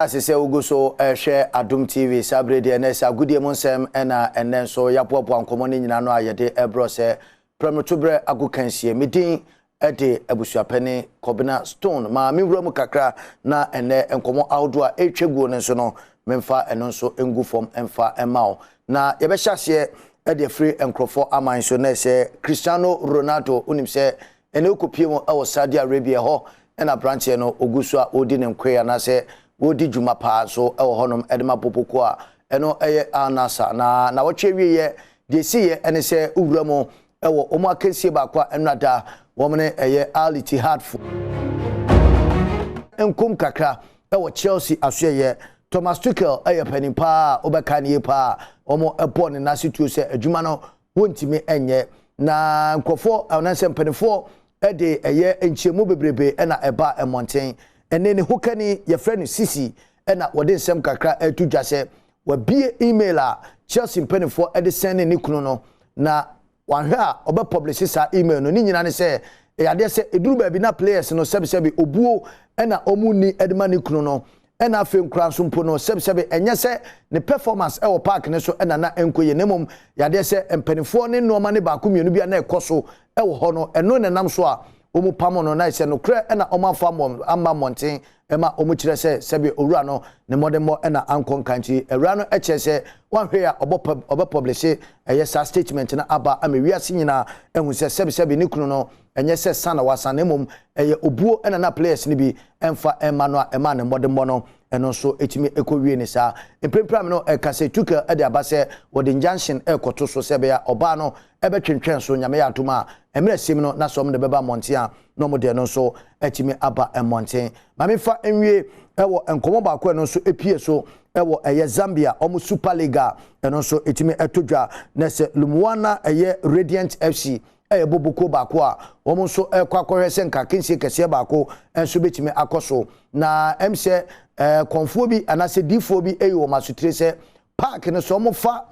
Ase sɛ wogu so rehwɛ Adom TV saa bere deɛ na ɛsɛ agodie mu nsɛm ɛna ɛnnɛ nso yɛaboaboa nkɔmmɔ no nyinaa no a yɛde rebrɛ sɛ prɛmtoberɛ agokansie. Me din de Abusuapɛne Kɔbena Stone. Ma me nwura mu kakra na ɛnnɛ nkɔmmɔ ahodoɔ a ɛretwa guo no nso no memfa ɛno nso ngu fam mfa mma wo. Na yɛbɛhyɛ aseɛ de afiri nkurɔfoɔ aman so na ɛsɛ Cristiano Ronaldo wonim sɛ Ɛnnɛ wokɔpue mu wɔ Saudi Arabia, ɛhɔ na aberanteɛ no ɔgu so a ɔredi ne nkoe anaasɛ ɔredi dwuma paa nso wɔ hɔnom de ma Boboko a ɛno yɛ Al Nassr. Na nnawɔtwe awieɛ deɛ ɛsiiɛ ne sɛ wowura mu wɔ wɔn akansie baako a ɛnnora da wɔn ne ɛyɛ Al Ittihad foɔ nkom kakra wɔ Chelsea asoɛeɛ. Thomas Tuchel yɛ panin paa a wobɛkae no yie paa a wɔbɔɔ ne nan ase tuo sɛ adwuma no wɔntumi nyɛ. Na nkurɔfoɔ anaasɛ mpanimfoɔ de ɛyɛ nkyerɛmu bebrebe na ɛba mmɔnten. Ɛnne ne hokani yɛfrɛ no Sisi na wɔde nsɛm kakra reto dwa sɛ wabue email a Chelsea mpanimfoɔ de sɛne ne kunu no na wanhwɛ a ɔbɛpɔblehye saa email no. Ne nyinaa ne sɛ ɛyɛ adeɛ sɛ ɛduru baabi na players no sɛbesɛbe obuo na wɔn nni de ma ne kunu no. Ɛna afei nkoraa nso mpo no, sɛbesɛbe ɛnyɛ sɛ ne performance wɔ park no so na na ɛnkɔ yie na mmom yadeɛ sɛ mpaninfoɔ ne nnoɔma ne baako mmienu bi a na ɛkɔ so wɔ hɔ no, ɛno na ɛnam so a wɔn pamo no. Na sɛ nokorɛ na wɔn amfa amma mmɔnten ma wɔn kyerɛ sɛ sɛbe owura no ne mmɔdemmɔ na ankɔ nka nti awuraa no kyerɛ sɛ wanhwɛ yie a ɔbɔ ɔbɛ publishe ɛyɛ saa statement no aba ama wiase nyinaa ahu sɛ sɛbesɛbe ne kunu no Ɛnyɛ sɛ sa na wasa na mmom ɛyɛ obuo na na players no bi mfa mma no a ɛmaa ne mmɔdemmɔ no ɛno nso tumi kɔ wie ne saa. Mprempren a me ne wo ɛka sɛ Tuchel de aba sɛ wɔde injunction rekɔto so sɛ ɛbɛyɛ a ɔbaa no bɛtwentwɛn so Nyame yɛ adom a mmerɛ sim no na sɛ wɔde bɛba mmɔnten a na wɔde ɛno nso atumi aba mmɔnten. Ma memfa nwie wɔ nkɔmmɔ baako a ɛno nso pue so wɔ ɛyɛ Zambia wɔn Super League a ɛno nso ɛtumi ɛto dwa na sɛ Lumwana ɛyɛ Radiant FC yɛ bobo kuo baako a wɔn nso rekɔ akɔhwɛ sɛ nka akansie kɛseɛ baako nso bɛtumi akɔ so. Na ɛm sɛ ɛɛ kɔnfoɔ bi anaasɛ diifoɔ bi ayi wɔn asotire sɛ park no so wɔfa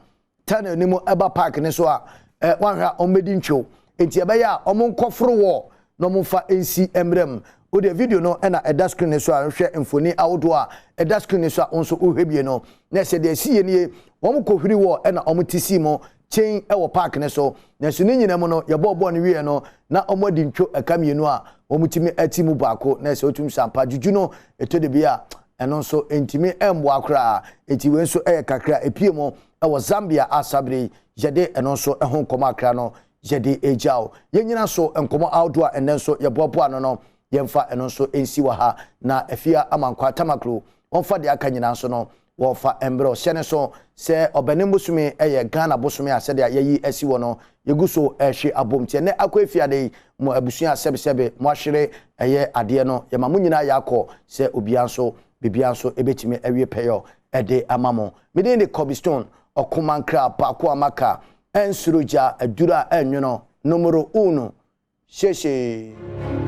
tunnel no mu ba park no so a ɛɛ wɔahwɛ a wɔbɛdi ntwew. Nti ɛbɛyɛ a wɔn nkɔforo wɔ na wɔn mfa nsi mmerɛ mu. Wodeɛ video no na ɛda screen no so a wohwɛ mfoni ahodoɔ a ɛda screen no so a wo nso wohwɛ bie no na ɛsɛ deɛ ɛsi yɛ nie wɔn kɔhwiri wɔ na wɔn te sii mu kyen wɔ park no so. Nanso ne nyinaa mu no, yɛbɔɔ bɔɔl no wieɛ no, na wɔadi ntwo ɛka mmienu a wɔtumi te mu baako. Na sɛ wotumi sɛ ampa dwudwu no, ɛtɔ da bi a, ɛno nso ntumi mmoa koraa. Enti wei nso yɛ kakra a ɛpue mu wɔ Zambia a saa berɛ yi yɛde ɛno nso ho nkɔmmɔ akra no yɛde regya wo. Yɛnnyina so nkɔmmɔ ahodoɔ a ɛnnɛ nso yɛboaboa ano no, yɛmfa ɛno nso nsi wɔ ha. Na Afia Amankwaa Tamaklo, wɔmfa deɛ aka nyinaa nso no Wɔfa mbrɛ ɔhyɛ no so sɛ Ɔbɛnem bosome yɛ Ghana bosome a sɛdeɛ yɛayi asi hɔ no yɛgu so rehwe abom. Nti ɛnnɛ akɔ efiada yi mo abusua sɛbesɛbe moahwere ɛyɛ adeɛ no yɛma mo nyinaa yɛakɔ sɛ obiara nso biribiara nso ɛbɛtumi awie pɛyɔ de ama mo. Me din de Kobe Stone, Ɔkomankra baako a maka, ɛnsuro gya, aduro a ɛnwono, numero uno. Hyehye.